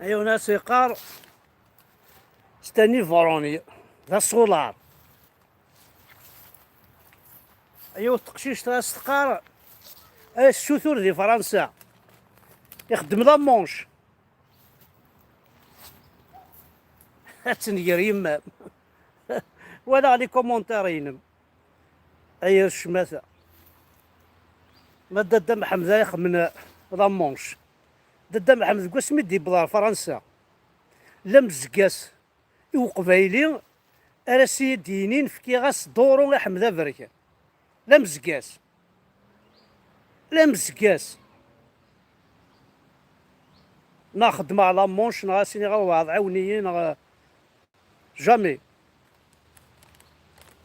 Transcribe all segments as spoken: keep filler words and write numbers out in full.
Yiwen as yeqqar c'est un ivrogne, d aṣular. Yiwet teqcict as teqqar ay ssutur di Fransa, ixeddem la manche. Ad tenger yemma-m. Walaɣ les commentaires-inem. Ay ccmata. Ma Dda Mḥemmed ay xemmen la manche. Dda Mḥemmed deg wasmi d-yewweḍ ɣer Fransa, la mezg-as i uqbayli ara s-iyi-d-yinin fkiɣ-as duru i Ḥmed Aberkan. La mezg-as. La mezg-as. Neɣ xeddmeɣ la manche, neɣ as-iniɣ a waɛḍ ɛiwen-iyi, neɣ jamais.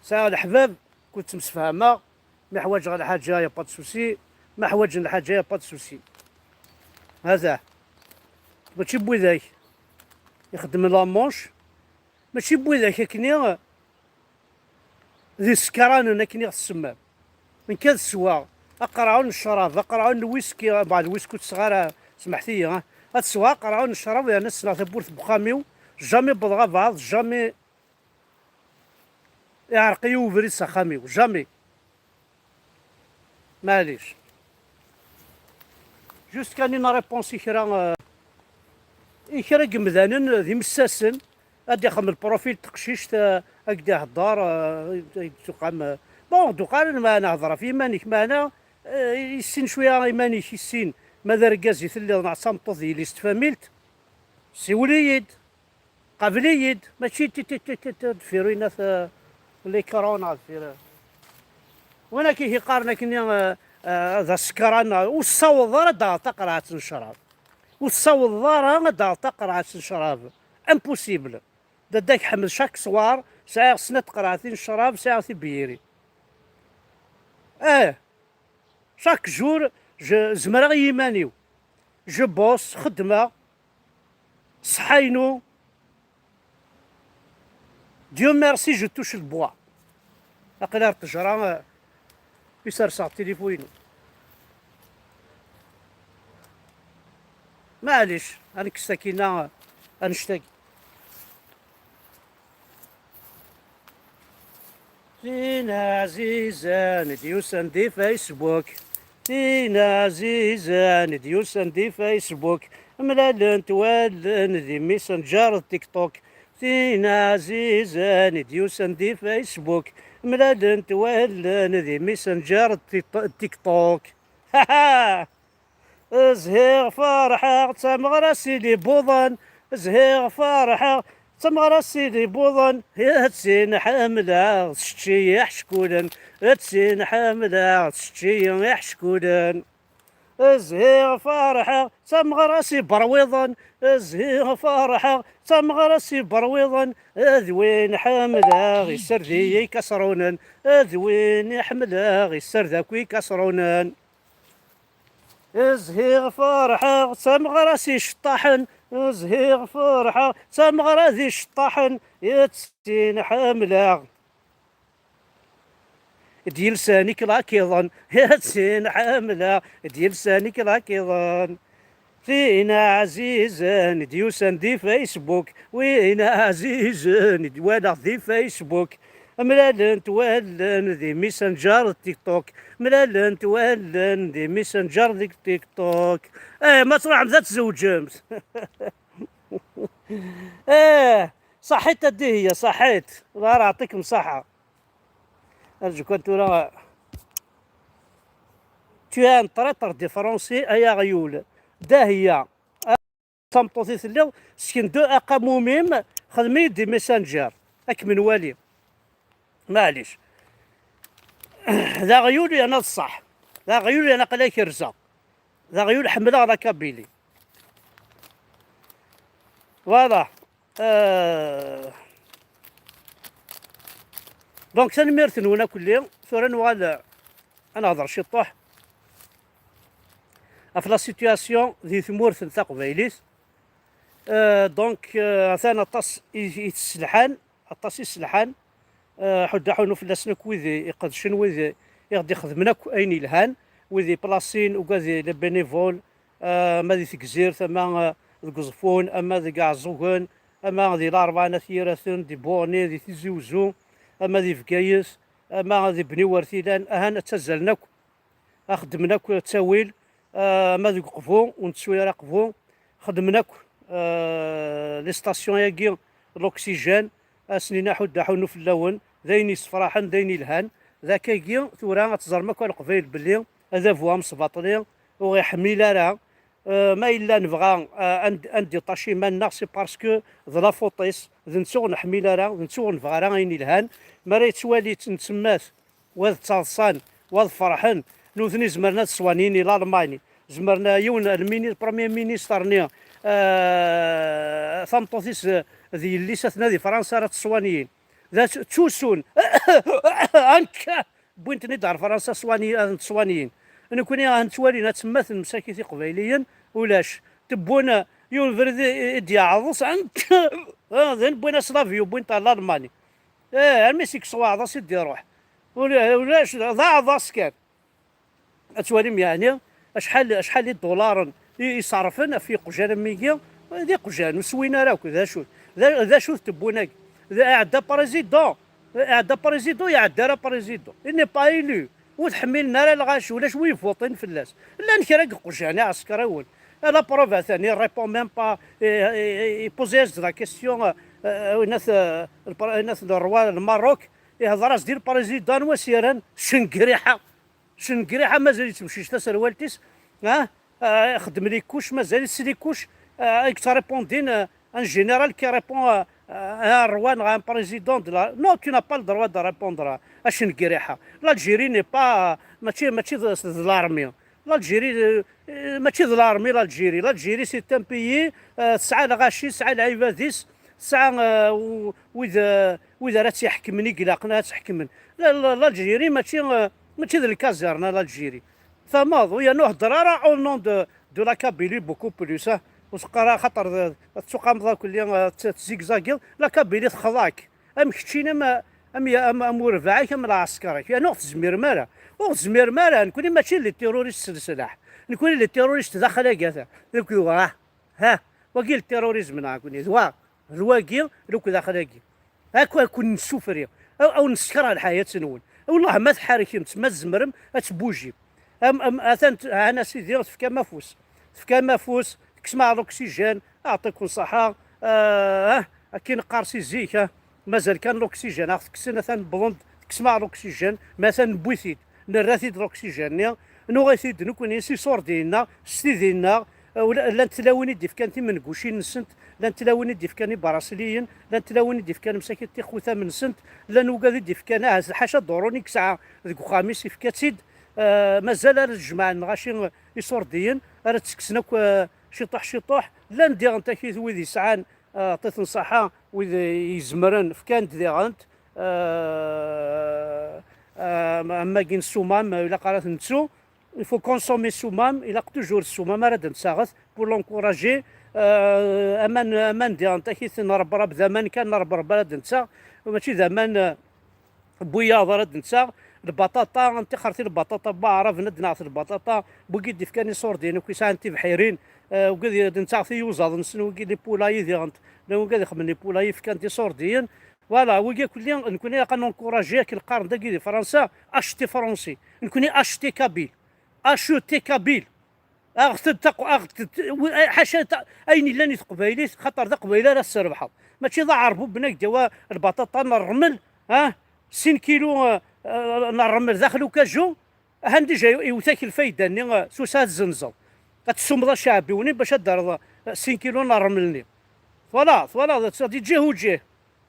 Sɛiɣ leḥbab, kul ttemsefhameɣ, mi ḥwaǧeɣ lḥaǧa, y a pas de souci, ma ḥwaǧen lḥaǧa, y a pas de souci. Hada. Mačči n widak ixeddmen la manche, mačči n widak akkenni d isekranen akken i ɣ-tsemmam. Nekk ad sweɣ aqerɛun n ccrab, aqerɛun n lwiski, beɛd lwiski ur tesseɣ ara, smeḥt-iyi, ah. Ad sweɣ aqerɛun n ccrab yerna ssneɣ tawwurt n wexxam-iw, jamais wwḍeɣ abeɛḍ, jamais iɛreq-iyi ubrid s axxam-iw, jamais. Maɛlic. Juste kan une réponse i kra, euh, i kra n yemdanen d imessasen, ad d-ixdem lprofil n teqcict, euh, ad d-ihedder, euh, ad d-tuqam, euh, bon, d-uqalen, ma nehder ɣef yiman-ik, meɛna, euh, issin cwiya iman-ik, issin ma d argaz i telliḍ neɣ d tameṭṭut d yelli-s n tfamilt, siwel-iyi-d. Qabel-iyi-d, mačči ti, ti, ti, ti, ti, deffir winat, eh, l'écran, deffir, eh. Win akka i qqaren akkenni, eh, eh, d asekran, eh, ur tessawḍeḍ ara ad d-taɣeḍ taqerɛet n ccrab. Ur tessawḍeḍ ara ad d-taɣeḍ taqerɛet n ccrab. Impossible. Dadda-k Ḥmed, chaque soir, sɛiɣ snat teqreɛtin n ccrab, sɛiɣ tibyirin. Eh, chaque jour, je, zemreɣ i yiman-iw. Je bosse, xeddmeɣ, ṣṣeḥḥa-inu. Dieu merci, je touche le bois. Aql-i ar ṭṭejra, eh, i serseɣ tilifu-inu. Maɛlic, ad nekkes sakina, eh, annect-agi. Tin ɛzizen i d-yusan di Facebook. Tin ɛzizen i d-yusan di Facebook. Mlalent wallen di Messenger d TikTok. Tin ɛzizen i d-yusan di Facebook. Mlalent wallen di Messenger d Tik-, TikTok. Ha ha! Zhiɣ ferḥeɣ d tameɣra s ilibuḍen. Zhiɣ ferḥeɣ d tameɣra s ilibuḍen. Ad tin ḥemmleɣ s čči iḥeckulen. Ad tin ḥemmleɣ s čči iḥeckulen. Zhiɣ ferḥeɣ d tameɣra s iberwiḍen. Zhiɣ ferḥeɣ d tameɣra s iberwiḍen. D win ḥemmleɣ iserd-iyi ikaṣrunen. D win i ḥemmleɣ iserd akk ikaṣrunen. Zhiɣ ferḥeɣ d tameɣra s iceṭṭaḥen. Zhiɣ ferḥeɣ d tameɣra d iceṭṭaḥen. Ad tin ḥemmleɣ d yilsan iklakiḍen. Ad tin ḥemmleɣ d yilsan iklakiḍen. Tin ɛzizen i d-yusan di Facebook. Win ɛzizen i d-walaɣ di Facebook. Mlalent wallen di Messenger d TikTok. Mlalent wallen di Messenger d TikTok. Eh, ma tṛuḥemt ad tzewǧemt. Eh, صحيت a Dihiya, صحيت. الله يعطيكم الصحة. Arǧu kan tura. Tu es un traître des Français, ay aɣyul. Dahiya. Tameṭṭut i telliḍ, sken-d aqamum-im, xdem-iyi-d di Messenger, ad kem-nwali. Maɛlic. D aɣyul yerna d ṣṣeḥ. D aɣyul yerna aql-ak rzeɣ. D aɣyul ḥemmleɣ la Kabylie. Voilà. Euh, donc, tanemmirt-nwen akk-lli. Tura nuɣal, euh, ad nehder ciṭuḥ ɣef la situation di tmurt n taqbaylit. Euh, donc, euh, atan aṭas i, i tesselḥan, aṭas i sselḥan. Euh, ḥuddu aḥunu fell-asen akk wid i, iqedcen, wid i, i ɣ-d-ixedmen akk ayen yelhan, wid iplasin, ugad les bénévoles, euh, ma di Tegzirt, ama, euh, deg Uẓeffun, ama deg Iɛeẓẓugen, ama di Larebɛa n At Yiraten, di Buɣni, di Tizi Uzzu, ama di Bgayet, ama di Bni Wertilan, ahan ttazzalen akk. Xeddmen akk ttawil, ah, ama deg Uqbu, ur nettu ara Aqbu. Xeddmen akk, ah, les stations-agi, l'oxygène, ad s-nini aḥuddu aḥunnu fell-awen, d ayen yessefraḥen, d ayen yelhan. D akkagi, tura ad teẓrem akk a Leqbayel belli adabu amesbaṭli ur ɣ-iḥmil ara. Ah, ma yella nebɣa, ah, ad n-, ad nditaci iman-nneɣ, c'est parce que d la faute-is, d netta ur neḥmil ara, d netta ur nebɣi ara ayen yelhan. Mi ara yettwali nettemmat, wa d ttaḍsan, wa d ferḥen, nutni zemren ad swanyin i Lalman, zemren, yiwen, le mini-, le premier ministre-nni, eh, tameṭṭut-is, eh, d yelli-s atna di Fransa ara tt-swanyin. D at-, ttusun. Anka! Wwin-ten-id ɣer Fransa swanyi-, ad tt-swanyin. Nekni ad ttwalin ad temmaten msakit iqbayliyen, ulac. Tewwin, eh, yiwen ubrid i, i d-yeɛḍes, anka! Ah, din wwin-as l'avion, wwin-t ɣer Lalman. Eh, armi s-ikkes waɛḍas i d-iruḥ. Ula-, ulac, d aɛḍas kan. Ad twalim, yeɛni, acḥal, acḥal idularen i, i ṣerrfen ɣef yiqjan am wigi, d iqjan, ur swin ara akk, d acu, d, d acu tewwin-agi? D, iɛedda président, iɛedda président, iɛedda ara président. Il n'est pas élu. Ur t-ḥmilen ara lɣaci, ulac wi yvuṭin fell-as. Llan kra n yeqjan iɛeskriwen. La preuve atan, il répond même pas, i, i, i, i pose-as-d la question, euh, euh, winat, euh, le pr-, winat le roi n Lmerruk, ihḍer-as-d i le président n Wasiren, Cengriḥa. Cengriḥa mazal yettemcic taserwalt-is, ah, ah, ixeddem les couches, mazal-it les couches, ah, i yettrépondin, ah, un général qui répond, ah, ah, à un roi neɣ à un président de la, non, tu n'as pas le droit de répondre à, à Cengriḥa. L'Algérie n'est pas, ah, mačči, mačči d, d l'armée. L'Algérie, euh, euh, mačči d l'armée, l'Algérie. L'Algérie, c'est un pays, euh, tesɛa lɣaci, tesɛa lɛibad-is, tesɛa, euh, w-, wid, euh, wid ara tt-iḥekmen, i ilaqen ad tt-ḥekmen. La, la, l'Algérie mačči, euh, mačči d lkazerna, l'Algérie. Tfehmeḍ? Ur yerna ur hedder ara au nom de, de la Kabylie beaucoup plus, ah. Ur s-qqar ara, xaṭer d, tettuqameḍ akk-, eh, t-, tzigzagiḍ. La Kabylie texḍa-k. Am keččini, am, am, am, am urbaɛ-ik, am lɛesker-ik. Yerna ur tezmirem ara. Ur tezmirem ara. Nekni mačči d les terroristes s leslaḥ. Nekni d les terroristes d axlagata. Deg, ah, ha, wagi d terrorisme neɣ nekni. D wa, d wagi, d akk d axlagi. Akk, akk nessufri. Aw, aw nessekṛeh lḥayat-nwen. Wellah ma tḥerkem-tt, ma tzemrem, ad tbujim. Am, am, atan t-, hana sidi, tefkam afus. Tefkam afus, tekksem-aɣ l'oxygène, aɛṭiken ṣṣaḥa. Ah, akken qqar si zik, ah, mazal kan l'oxygène, aɣ-t-kksen, atan wwḍen-d, tekksem-aɣ l'oxygène, ma atan newwi-t-id, nerra-t-id l'oxygène-nni, nuɣ-it-id nekni s iṣurdiyen-nneɣ, s tidi-nneɣ, eh, ula-, llant tlawin i d-ifkan timengucin-nsent, llant tlawin i d-ifkan ibrasliyen, llant tlawin i d-ifkan msakit tixutam-nsent, llan wigad i d-ifkan ahat ḥaca durun i yesɛa deg uxxam-is, ifka-tt-id, eh, mazal ara jemɛen lɣaci iṣurdiyen, ara ttekksen akk, eh, ciṭuḥ ciṭuḥ, llan diɣen takit wid yesɛan, eh, ṭṭit n ṣṣaḥa, wid izemren fkan-d diɣen, eh, eh, am wagi n ssumam, ilaq ara t-nettu. Il faut consommer ssumam, ilaq toujours ssumam ara d-nessaɣet pour l'encourager. Euh, aman, aman diɣen takit n rebrab, d aman kan n rebrab ara d-nessaɣ, mačči d aman, euh, n wiyaḍ ara d-nessaɣ. Lbaṭaṭa, ntixer ti lbaṭaṭa n waɛraben, ad d-naɣet lbaṭaṭa n wigi d-ifkan iṣurdiyen akk yesɛan tibḥirin, euh, wigi d-nessaɣ tiyuzaḍ-nsen, wigi d les poulaillers diɣen, llan wigi ad ixemmen les poulaillers fkan-d iṣurdiyen. Voilà, wigi akk-, nekni ilaq ad nencourager akken qqaren dagi di Fransa, acheter français. Nekni acheter kabyle. Acheter kabyle. Aɣet-d taqu-, aɣet-d, wi-, ḥaca ta-, ayen yellan i teqbaylit, xaṭer d aqbayli ara tesrebḥeḍ. Mačči d aɛerbub n agdawa, lbaṭaṭa n rrmel, ah, sin kilo, eh, eh, n rrmel daxel ukaju, han déjà iwet-ak lfayda-nni, eh, s usa ad tzenzeḍ. Ad tessumeḍ aceɛbi-nni bac ad d-terreḍ, eh, sin kilo n rrmel-nni. Twalaḍ, twalaḍ, ad tt-, ad iǧih uǧih.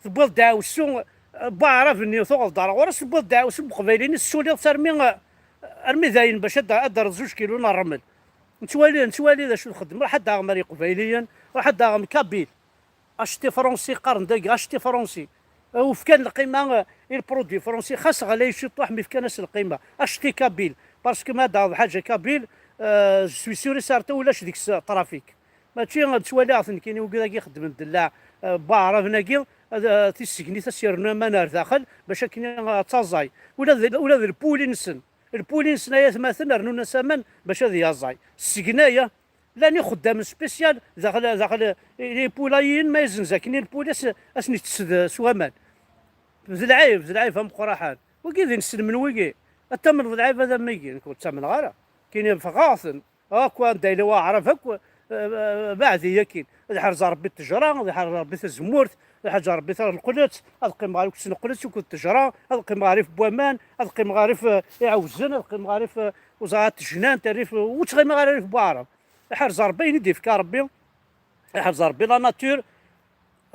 Tewwiḍ-d aɛewsu, eh, n waɛrab-nni, tuɣeḍ-d ar ɣur-s, tewwiḍ-d aɛewsu n uqbayli-nni, tessuliḍ-t armi, eh, armi dayen bac ad d-, ad d-terreḍ zuǧ kilo n rrmel. Nettwali, nettwali d acu txeddem. Ruḥ ad d-taɣem ar Iqbayliyen, ruḥ ad d-taɣem Kabyle. Acheter français, qqaren dagi, acheter français. Eh, ur fkan lqima, eh, i le produit français, xas ɣlay ciṭuḥ, mi fkan-as lqima. Acheter kabyle. Parce que ma d-taɣeḍ ḥaǧa kabyle, eh, je suis sûr et certain ulac deg-s trafic. Mačči nettwali-aɣ-t nekkini, wigi dagi xeddmen ddellaɛ, eh, n waɛraben-agi, ad, eh, tissegnit ad s-yernu aman ar daxel, bac akken ad taẓay. Ula d, ula d lpuli-nsen, lpuli-nsen ay atmaten rnun-as aman bac ad yaẓay. Ssegna-ya, Llan ixeddamen spécial daxel, daxel les poulaillers, ma yezzenz akken i lpula s-, ad sen-ittesd s waman. D lɛib, d lɛib ameqqraḥan. Wigi d inselmen wigi. Ad tamneḍ d lɛib ad am igi, nekk ur ttamneɣ ara. Kini ffɣeɣ-ten. Akk anda yella waɛrab akk, eh, eh, beɛdi akkin. Ad iḥrez Rebbi ttejra, ad iḥrez Rebbi tazemmurt, ad iḥrez Rebbi tara lqellet, ad qqimeɣ ɣer ukes n lqellet akked ttejra, ad qqimeɣ ɣer rrif n waman, ad qqimeɣ ɣer rrif, eh, iɛewzen, ad qqimeɣ ɣer rrif, eh, uẓar tejnant, rrif, ur ttɣimiɣ ara rrif n waɛrab. Iḥrez Rebbi ayen i d-ifka Rebbi, iḥrez Rebbi la nature,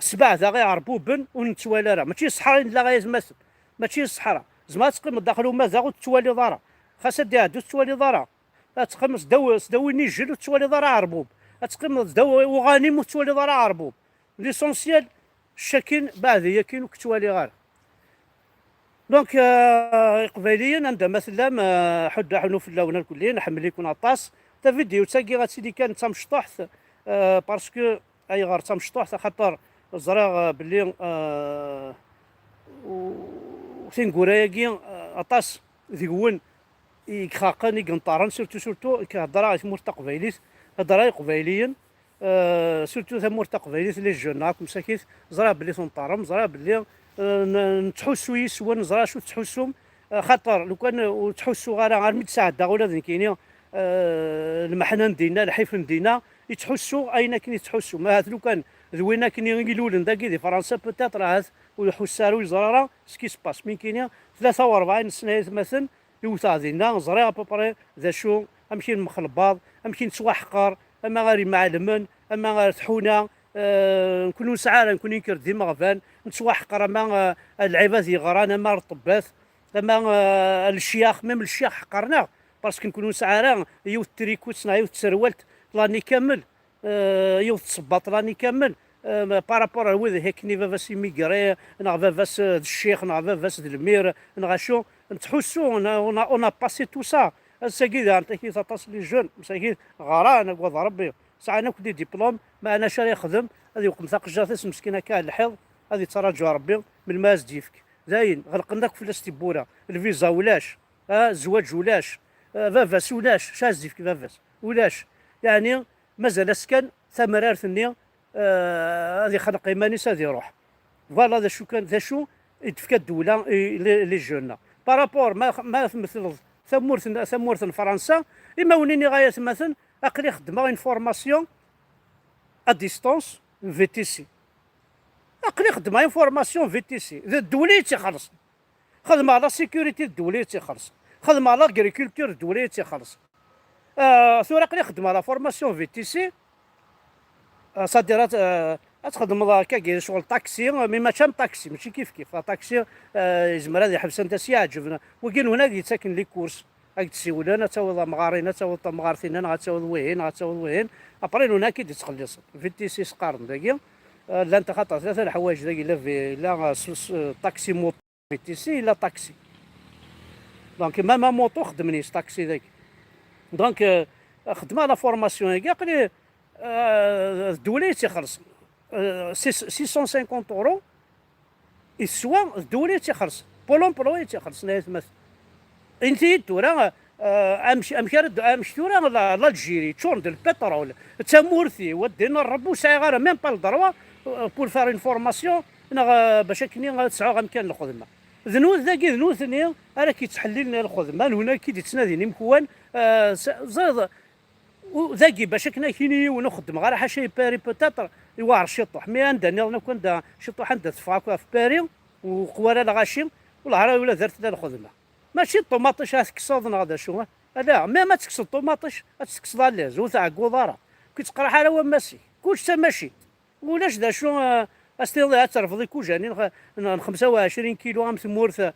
ssbeɛ daɣ iɛerbuben ur nettwali ara. Mačči ṣṣeḥra i nella ay atmaten, mačči ṣṣeḥra. Zemreɣ ad teqqimeḍ daxel umadaɣ ur tettwaliḍ ara. Xas ad d-iɛeddi ur tettwaliḍ ara. Ad teqqimeḍ sdaw, sdaw inijel ur tettwaliḍ ara aɛerbub. Ad teqqimeḍ sdaw uɣanim ur tettwaliḍ ara aɛerbub. L'essentiel, ccakin, beɛdi akkin ur k-ttwaliɣ ara. Donc, euh, Iqbayliyen, anda ma tellam, euh, ḥudd aḥunu fell-awen irkelli, nḥemmel-iken aṭas. Tavidyut-agi ad tili kan d tamecṭuḥt, euh, parce que, ayɣer d tamecṭuḥt? Axaṭer ẓriɣ, euh, belli, euh, u-, tineggura-agi, euh, aṭas deg-wen i ixaqen, i yenṭerren, surtout, surtout, nekk heddreɣ i tmurt taqbaylit, heddreɣ i Iqbayliyen, euh, surtout tamurt taqbaylit, les jeunes, akk msakit, ẓriɣ belli tenṭerrem, ẓriɣ belli, euh, n-, nettḥussu yis-wen, ẓriɣ acu tettḥussum, euh, xaṭer lukan ur ttḥussuɣ ara, armi d-sɛeddaɣ ula d nekkini, euh, lmeḥna n dinna, lḥif n dinna, yettḥussu ayen akken yettḥussu. Ma ahat lukan d win akken i ilulen dagi di Fransa, peut-être ahat ur iḥuss ara, ur yeẓri ara ce qui se passe. Mi nekkini tlata u rebɛin sna aytmaten, iwteɣ dinna, ẓriɣ à peu près d acu, amek i nemxelbaḍ, amek i nettwaḥqer, ama ɣer imɛelmen, ama ɣer tḥuna, euh, nekkni ur nesɛi ara, nekkni nekker d imeɣban, nettwaḥqer ama, euh, lɛibad yeɣran, ama ṭṭebbat, ama, euh, lecyax, même lecyax ḥeqqren-aɣ, parce que nekkni ur nesɛi ara yiwet trikut neɣ yiwet tserwalt l'année kamel. Euh, yiwet tṣebbaṭ l'année kamel, euh, par rapport ar wid akken i baba-s imigri, neɣ baba-s, euh, d ccix, neɣ baba-s d lmir, neɣ acu, nettḥussu, on a, on a, on a passé tout ça. Ass-agi daɣen takit aṭas les jeunes, msakit ɣran, agad Rebbi, sɛan akk des diplômes, meɛna acu ara yexdem? Ad iweqqem taqejjart-is meskin akka ar lḥiḍ, ad yettṛaǧu Rebbi melmi ara s-d-yefk. Dayen, ɣelqen akk fell-as tiwwura, lviza ulac, ah, zzwaǧ ulac, ah, baba-s ulac, acu ara s-d-yefk baba-s? Ulac. Yeɛni, mazal-as kan tamrart-nni, euh, ad ixneq iman-is ad iruḥ. Voilà d acu kan, d acu i d-tefka ddewla i les, les jeunes-a. Par rapport, ma, ma tmetleḍ tamurt n, tamurt n Fransa, imawnen-iɣ ay atmaten, aql-i xeddmeɣ une formation à distance, V T C. Aql-i xeddmeɣ une formation V T C. D ddewla i tt-ixellṣen. Xedmeɣ la sécurité d ddewla i tt-ixellṣen. Xedmeɣ l'agriculture d ddewla i tt-ixellṣen. Ah, tura aql-i xeddmeɣ la formation V T C. Ah, c'est-à-dire, ad, ah, ad txedmeḍ akka ccɣel taxi, mais mačči am taxi, mačči kif kif. Taxi, ah, yezmer ad yeḥbes anda s-yeɛǧeb. Wagi n huna ad yettaken les courses. Ad k-d-siwlen, ad tawiḍ amɣar-in, ad tawiḍ tamɣart-in, neɣ ad tawiḍ wihin, neɣ ad tawiḍ wihin. Après, n huna ad k-id-ittxelliṣen. V T C s-qqaren dagi. Ah, llant axaṭer tlata leḥwayeǧ dagi, la vi-, la, ah, s, s, taxi moto. V T C, la taxi. Donc, même amuṭu xeddmen-is taxi dagi. Donc, euh, xedmeɣ la formation-agi, aql-i, euh, d ddewla i tt-ixellṣen. Euh, six, six cent cinquante euros i teswa, d ddewla i tt-ixellṣen. Pôle emploi i tt-ixellṣen, ay atmaten. Init-iyi-d tura, euh, amek, amek ara d-, amek tura la, l'Algérie, tčur d lpiṭrul, d tamurt-iw, ad d-inin Rebbi ur sɛiɣ ara même pas le droit, euh, pour faire une formation, neɣ, euh, bac akken ad sɛuɣ amkan n lxedma. D nut-, dagi d nutni ara k-yettḥellilen i lxedma, d nutni ara k-id-yettnadin imekwan, euh, s-, ẓriḍ, u-, dagi bac akken ad k-yini yiwen ur xeddmeɣ ara ḥaca i Paris peut-être, iwɛer ciṭuḥ, mais anda nniḍen akk anda, ciṭuḥ anda teffeɣ akk ɣef Paris, u qwara lɣaci, u lɛar ula d ar tella lxedma. Mačči d ṭumaṭic ara tekkseḍ neɣ d acu, eh? Ala, même ad tekkseḍ ṭumaṭic, ad tekkseḍ à l'aise, ur tɛegguḍ ara. Ur k-ittqerriḥ ara wammas-ik. Kullec d tamacint. Ulac d acu, eh, ad s-tiniḍ ad terfeḍ ikujjani n, n xemsa u ɛecrin kilu am tmurt, eh,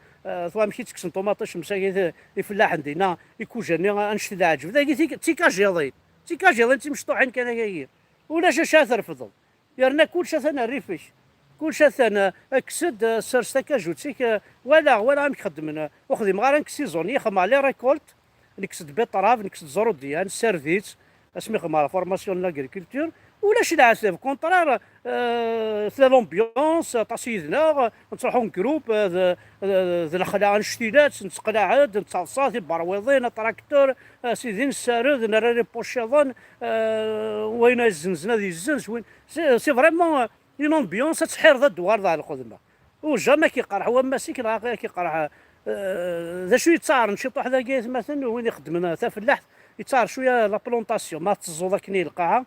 tura amek i ttekksen ṭumaṭic msakit, eh, ifellaḥen dinna, ikujjani, eh, annect n leɛǧeb. Dagi d tik-, d tikajiḍin. D tikajiḍin, d timecṭuḥin kan akagi. Ulac acu ara terfdeḍ. Yerna kullec atan rrif-ik. Kullec atan, eh, kkes-d, eh, sers takajut-ik, eh, walaɣ, walaɣ amek xeddmen, eh, ur xdimeɣ ara nekk saison, xedmeɣ les récoltes, nekkes-d beṭraf, nekkes-d zrudyan, sserdi-tt, asmi xedmeɣ la formation n l'agriculture, Ulac leɛtab, contraire, euh, tella l'ambiance, aṭas yid-neɣ, nettruḥu n groupe, euh, d, d, d lexla annect-ilat, nettqlaɛed, nettaḍsa tiberwiḍin, atraktur, euh, sidi nessared, nerra les poches-iḍen, euh, wayen ay zzenzen ad yezzenz, win, c'est, c'est vraiment, euh, une ambiance, ad tḥireḍ ad d-tuɣaleḍ ɣer lxedma. Ur jamais k-iqerḥ wammas-ik, neɣ ak-iqerḥ, euh, d acu yettaɛren ciṭuḥ dagi, aytmaten, win ixeddmen tafellaḥt, yettaɛer cwiya la plantation, ma tetteẓẓuḍ akken i lqaɛa,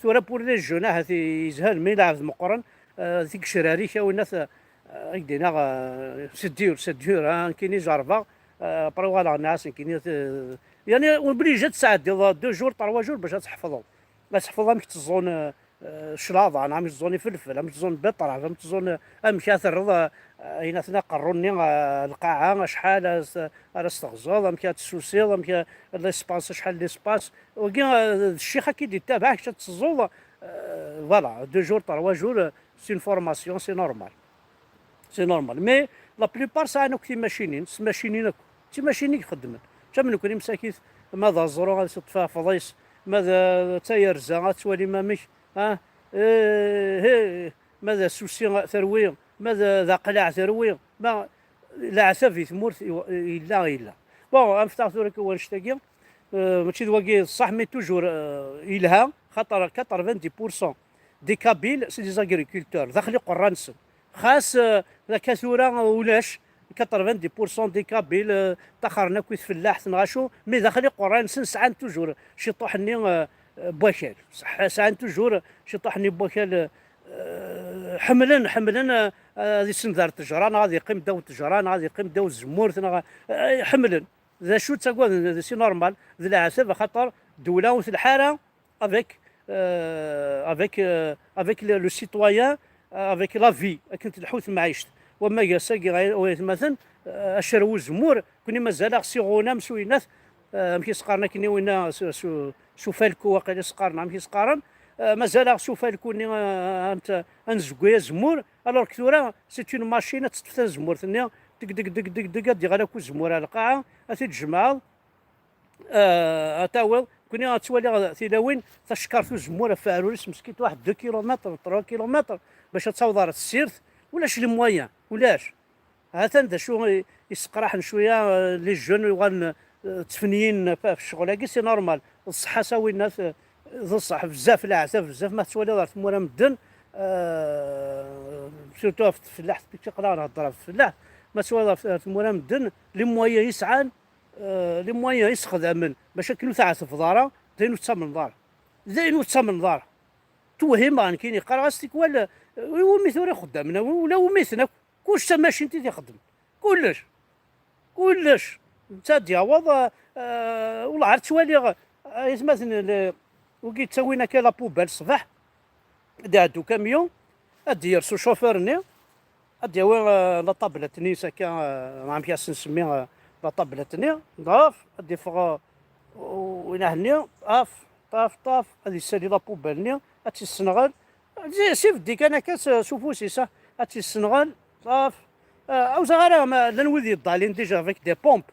tura pour les jeunes, ahat yezha lmi lɛebd meqqren, euh, tigecrar-ik, a winnat, euh, ak-d-iniɣ, euh, c'est dur, c'est dur, hein, nekkini jerrbeɣ, euh, après uɣaleɣ nniɣ-as nekkini, euh, yani, obligé ad tesɛeddiḍ deux jours, trois jours bac ad tḥefḍeḍ. Ad tḥefḍeḍ amek tteẓẓun, euh, euh, claḍa, neɣ amek tteẓẓun ifelfel, amek tteẓẓun beṭraf, amek tteẓẓun, euh, amek ara terreḍ, euh, ayen atna aqerru-nni, euh, lqaɛa, acḥal ara s-, ara s-teɣzeḍ, amek ara tessusiḍ, amek a-, l'espace, acḥal l'espace. Wagi, euh, d ccix ad k-id-ittabaɛ, kečč ad teẓẓuḍ, euh, voilà, deux jours, trois jours, euh, c'est une formation, c'est normal. C'est normal. Mais la plupart sɛan akk timacinin, s tmacinin akk. D timacinin i ixeddmen. Mačči am nekkni msakit, ma d aẓru ad s-teṭṭef afḍis, ma d, d tayerza ad twalim amek, ah, eh, eh, ma d asusi terwi, ma d, d aqlaɛ terwi, ma leɛtab i tmurt i-, yella, yella. Bon, anfet-aɣ tura kan wanect-agi, euh, mačči d wagi d ṣṣeḥ, mais toujours, euh, yelha, xaṭer quatre-vingt-dix pour cent des Kabyles, c'est des agriculteurs, daxel iqerra-nsen. Xas, euh, akka tura ulac, quatre-vingt-dix pour cent des Kabyles, euh, ṭaxren akk i tfellaḥt neɣ acu, mais daxel iqerra-nsen sɛan toujours ciṭuḥ-nni, euh, euh, n wakal. Sɛ-, sɛan toujours ciṭuḥ-nni n wakal, euh, ḥemmlen, ḥemmlen, euh, ad isendar ttejra, neɣ ad iqqim ddaw ttejra, neɣ ad iqqim ddaw tzemmurt, neɣ, euh, ḥemmlen. D acu ttagaden, c'est normal, d leɛtab, axaṭer ddewla ur telḥa ara avec, euh, avec, euh, avec le, le citoyen, euh, avec la vie, akken tleḥḥu temɛict. Wamag ass-agi, ay, ay atmaten, euh, acerrew uzemmur, kuni mazal-aɣ s iɣunam, s uyennat, euh, amek i s-qqaren akken i winna, s, s, s ufalku, waqila i s-qqaren, amek i s-qqaren, euh, mazal-aɣ s ufalku-nni, euh, ad, ad nezgwi azemmur, alors que tura, c'est une machine, ad teṭṭef tazemmurt-nni, deg, deg, deg, deg, deg, ad d-iɣal akk uzemmur ar lqaɛa, ad t-id-tjemɛeḍ, euh, ad tawiḍ, kuni ad twaliɣ tilawin, tacekkart uzemmur ɣef uɛrur-is meskint waḥed deux kilomètres, trois kilomètres, bac ad taweḍ ar tessirt, ulac les moyens, ulac. Hatan d acu i, iseqraḥen cwiya, euh, les jeunes yuɣalen, euh, ttfenyin ɣef, ɣef ccɣel-agi, c'est normal. D ṣṣeḥ-as a winnat, euh, d ṣṣeḥ, bezzaf leɛtab, bezzaf ma tettwaliḍ ar tmura medden, euh, surtout ɣef tfellaḥt, aql-aɣ nhedder ɣef tfellaḥt, ma tettwaliḍ ɣef, ar tmura medden, les moyens i sɛan, euh, les moyens i sexdamen, bac akken ur tɛetbeḍ ara, d ayen ur tettamneḍ ara. D ayen ur tettamneḍ ara. Twehhimeɣ nekkini, qqareɣ-as tikwal, euh, iwumi tura ixeddamen, ula iwumi-ten akk, kullec d tamacint i t-ixeddmen. Kullec. Kullec. Netta ad d-yaweḍ, euh, euh, wellah ar ttwaliɣ, euh, aytmaten, le-, wigi yettawin akka la poubelle ṣṣbeḥ, ad d-iɛeddu kamyun, ad d-yers ucufur-nni, ad d-yawi, euh, la tablette-nni-s akka, euh, neɣ amek i as-nsemmi, euh, la tablette-nni, ḍaf, ad d-iffeɣ, euh, win-ahenni, ṭaf, ṭaf, ṭaf, ad yessali la poubelle-nni, ad tt-yessenɣel. Si, si beddi kan akka s, s ufus-is, ah, ad tt-yessenɣel, ṭaf. Euh, ur ẓriɣ ara ma llan wid yeḍḍalin déjà avec des pompes.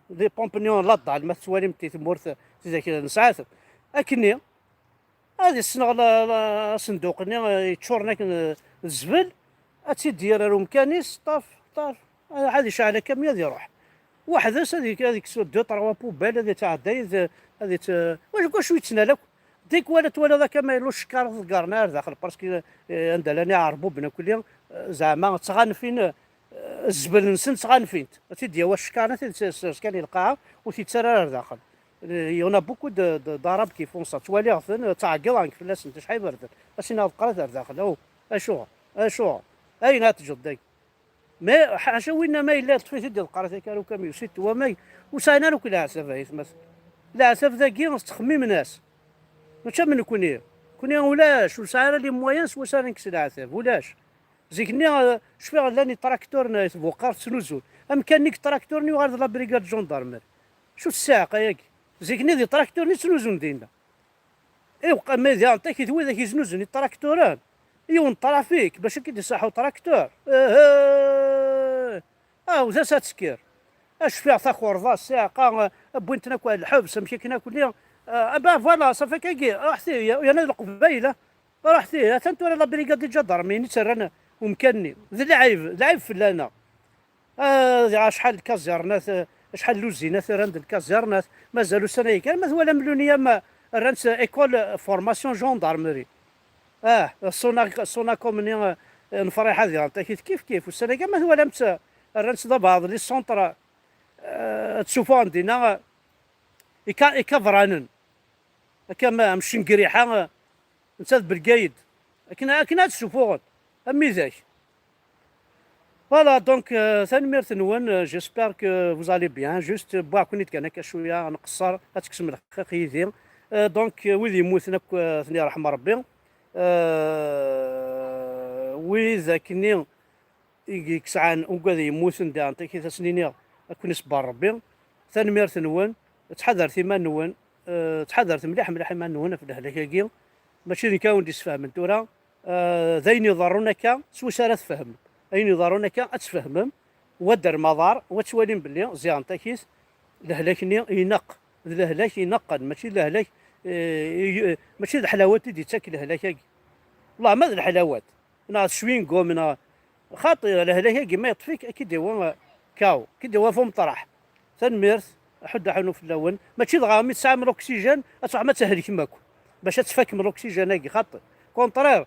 Des pompes-nni la ḍḍal, ma tettwalim di tmurt, tidak nesɛa-t. Akkenni, ad yessenɣel, la, la, asenduq-nni, eh, yeččuren akken, eh, d zzbel, ad tt-id-yerr ar umkan-is, ṭaf, ṭaf, ad, ad yecɛel akamyun ad iruḥ. Weḥd-s ad yek-, ad yekkes deux, trois poubelles, ad yettɛedday, ad, ad yett-, wacu, wacu yettnal akk? Tikwal ad twaliḍ akka ma yella ucekkar ur t-ḍeggren ara ar daxel, parce que, eh, anda llan iɛerbuben akk-nni, eh, zeɛma ttɣanfin, eh, zzbel-nsen ttɣanfin-t. Ad t-id-yawi acekkar, ad t-id-sers kan i lqaɛa, ur t-yettarra ara ar daxel. Il y en a beaucoup de, de, d'Arabes qui font ça. Ttwaliɣ-ten, ttɛeggiḍeɣ nekk fell-asen, acḥal iberden. Ad s-iniɣ ḍeqqret ar daxel. Oh, acuɣer? Acuɣer? Ayen ara teǧǧeḍ dagi. Mais ḥaca winna ma yella yeṭṭef-it-id iḍeqqer-it akka ar ukamyun, c'est tout. Wamag, ur sɛin ara akk leɛtab, ay atmaten. Leɛtab dagi, ttxemmimen-as. Mačči am nekni. Nekni ulac, ur nesɛi ara les moyens s wacu ara nekkes leɛtab, ulac. Zik-nni, eh, cfiɣ llan itrakturen, eh, tbuqar ttnuzun. Amkan-nni n yitrakturen yuɣal d la brigade gendarmerie. Acu ssiɛqa-yagi? Zik-nni d itrakturen i ttnuzun dinna. Iwq-, ma d anṭik d widak yeznuzun itrakturen. Yiwen n trafik bac ad k-id-iṣaḥ utraktur. Ehe! Ah, d as ad tekker. Acfiɣ takurḍa, ssiɛqa, eh, wwin-ten akk ar lḥebs, amek akken akk-nni. Ah, ben voilà, ça fait kagi, ah, ḥti, ya-, yerna d Leqbayel, ah. Ruḥ ti, atan tura la brigade de gendarmerie i tt-rran umkan-nni. D lɛib, d lɛib fell-aneɣ. Ah, acḥal n lkaẓirnat, ah, acḥal n lluzinat i rran d lkaẓirnat. Mazal ussan-agi kan ma twalam l'UNIAM, ah, rran-tt école formation gendarmerie. Ah, Sona-, Sonacom-nni, ah, n Friḥa diɣen takit kif kif. Ussan-agi kan ma twalam-tt, ah, rran-tt d abeɛḍ les centres, ah, ad ttsufuɣen dinna, ah, ika-, ikabranen. Akka ma, am Cengriḥa, ah, netta d Belgayed. Akken, akken ad ssufuɣen. Am widak. Voilà, donc, euh, tanemmirt-nwen, euh, j'espère que vous allez bien. Juste, euh, wwiɣ-ken-id kan akka cwiya, nqeṣṣer, ad tekksem lxiq yid-i. Euh, donc, euh, wid yemmuten akk, euh, ad ten-yerḥem Rebbi. Euh, wid akkenni i, i yesɛan ugad yemmuten daɣen, takit ad sen-iniɣ ad ken-iṣebber Rebbi. Tanemmirt-nwen, ttḥadaret iman-nwen, eh, ttḥadaret mliḥ mliḥ iman-nwen ɣef lehlak-agi. Mačči d nekk ara wen-d-isfehmen tura, eh, d ayen iḍerrun akka, s wacu ara tfehmem. Ayen iḍerrun akka, ad tfehmem, wa dderm aḍar, wa ttwalim belli ziɣen takit, lehlak-nni ineqq, d lehlak ineqqen, mačči d lehlak, eh, i-, mačči d leḥlawat i d-ittak lehlak-agi. Wellah ma d leḥlawat, neɣ d cwingum, neɣ xaṭi, lehlak-agi ma yeṭṭef-ik, ad k-id-iwa, eh, kaw, ad k-id-iwa f umeṭraḥ. Tanemmirt, aḥuddu aḥunnu fell-awen. Mačči dɣa mi tesɛam l'oxygène, ad tṛuḥem ad thelkem akk, bac ad tfakem l'oxygène-agi, xaṭi. Contraire,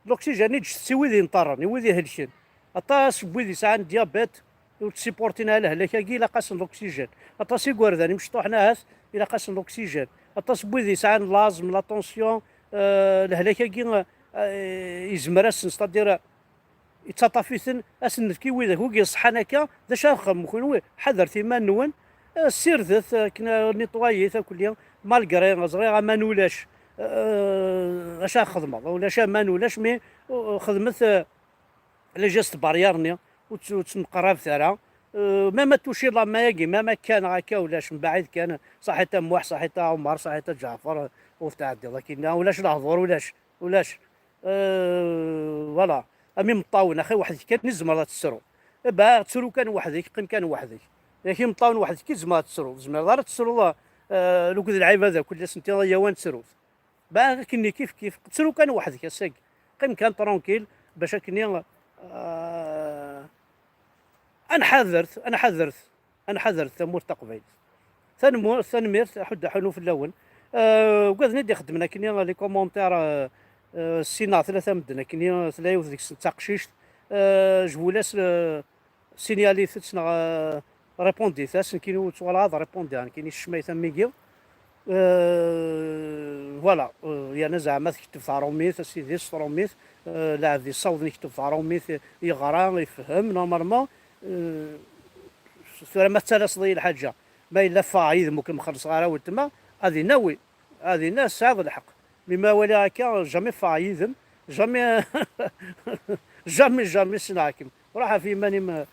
l'oxygène i ǧǧet-t i wid inṭerren, i wid ihelken. Aṭas n wid yesɛan diabète, ur ttessipurtin ara lehlak-agi, ilaq-asen l'oxygène. Aṭas igerdan imecṭuḥen ahat, ilaq-asen l'oxygène. Aṭas n wid yesɛan l'asthme, la tension, euh, lehlak-agi, euh, yezmer-asen, c'est-à-dire, yettaṭṭaf-iten, ad sen-nefk i widak ur yeṣḥan akka. D acu ara txedmem kenwi? Ḥadret iman-nwen, eh, ssirdet, eh, akken, eh, nettoyit akk-, malgré ẓriɣ aman ulac, eh, acu ara txedmeḍ? Ulac aman, ulac, mais, eh, xedmet, eh, les gestes barrières-nni, ur tt-, ur ttneqrabet ara. Eh, même ad tuciḍ aman-agi, même akka neɣ akka ulac, mbaɛid kan, ṣaḥit a Muḥ, ṣaḥit a Ɛumar, ṣaḥit a Ǧaɛfar, ur tɛeddiḍ akkin, ulac lehdur, ulac, ulac. Euh, voilà. Am imeṭṭawen, axi weḥd-k kan i tzemreḍ ad tettruḍ. Ba, ttru kan weḥd-k, qqim kan weḥd-k. Yak imeṭṭawen weḥd-k i tzemreḍ ad tettruḍ. Tzemreḍ ara tettruḍ, euh, lugd lɛibad akk, illa sentiḍ ayawan ttrut. Ba, akken kif kif, ttru kan weḥd-k ass-agi. Qqim kan tranquille, bac akken, euh, ad nḥadret, ad nḥadret. Ad nḥader tamurt taqbaylit. Tanemmirt, tanemmirt, aḥuddu aḥunnu fell-awen. Euh, ugaden i d-ixeddmen akkenni les commentaires, euh, euh, sin neɣ tlata medden akkenni, tella yiwet deg-sen d taqcict. Euh, je vous laisse, euh, signalit-tt neɣ, euh, répondit-as, nekkini ur ttuɣaleɣ ad répondiɣ, nekkini ccmayt am wigi. Euh, voilà, euh, yerna zeɛma tekteb taṛumit, a sidi, s tṛumit, euh, lɛebd yessawḍen yekteb taṛumit, yeɣra, yefhem, normalement, euh, tura ma tettalaseḍ-iyi lḥaǧa, ma yella ffɣeɣ yid-m ur kem-xellṣeɣ ara weltma, ad inawi, ad ina tesɛiḍ lḥeqq. Mi ma waliɣ akka, jamais ffɣeɣ yid-m, jamais, jamais, jamais ssneɣ-kem. Ruḥ ɣef yiman-im, eh,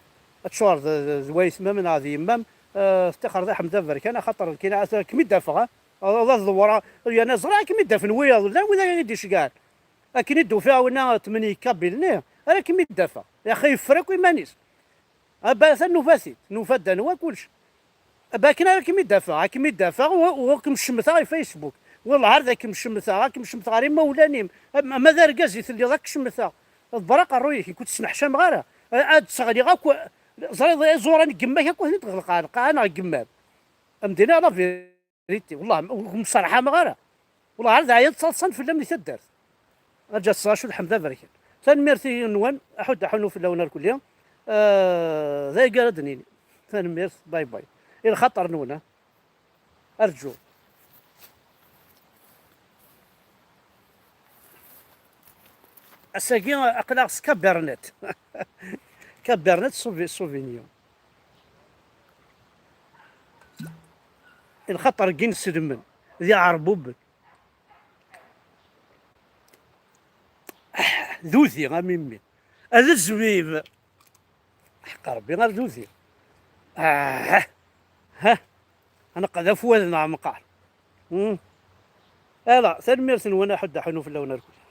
ad tcureḍ d, d, d waytma-m neɣ d yemma-m, eh, teṭṭixreḍ i Ḥmed Aberkan, axaṭer nekkini ad kem-id-afeɣ, eh? Ad, ad ḍewreɣ, yerna ẓriɣ ad kem-id-afen wiyaḍ, llan widak i d-iceggɛen. Akken i d-ufiɣ winna tmenya kabil-nni, ara kem-id-afeɣ. Yaxi yeffer akk iman-is. Aba atan nufa-t-id, nufa-d anwa kullec. Aba akken ara kem-id-afeɣ, ad kem-id-afeɣ, u, u ad kem-cemmteɣ i Facebook. Wellah ar d ad kem-cemmteɣ, ad kem-cemmteɣ ɣer imawlan-im. Am-, ama d argaz i telliḍ, ad k-cemmteɣ. Ḍebber aqerruy-ik, nekk ur tt-sneḥcameɣ ara. A-, ad sseɣliɣ akk, ẓriḍ iẓuran n yemma-k akk ad ten-id-ɣelqeɣ, lqaɛa neɣ n yemma-m. Am d-iniɣ la vérité, wellah, ur kem-sserḥameɣ ara. Wellah ar d ɛyan ttaḍsan fell-am di taddart. Aǧa ttṣacu d Ḥmed Aberkan. Tanemmirt-nwen, aḥuddu aḥunnu fell-awen irkelli. Eh, d ayagi ara d-nini. Tanemmirt, bye bye. I lxaṭer-nwen, ah. Arǧu. Ass-agi aql-aɣ s Cabernet. Cabernet Sauvi-, Sauvignon. I lxaṭer-agi nselmen, d iɛerbuben. D udi, a mimi. A d zzbib. Ḥeqq Rebbi, ar d udi. Ah, ha. Ad neqdef wad neɣ meqqar. Hmm. Ala, tanemmirt-nwen, aḥuddu aḥunnu fell-awen irkelli.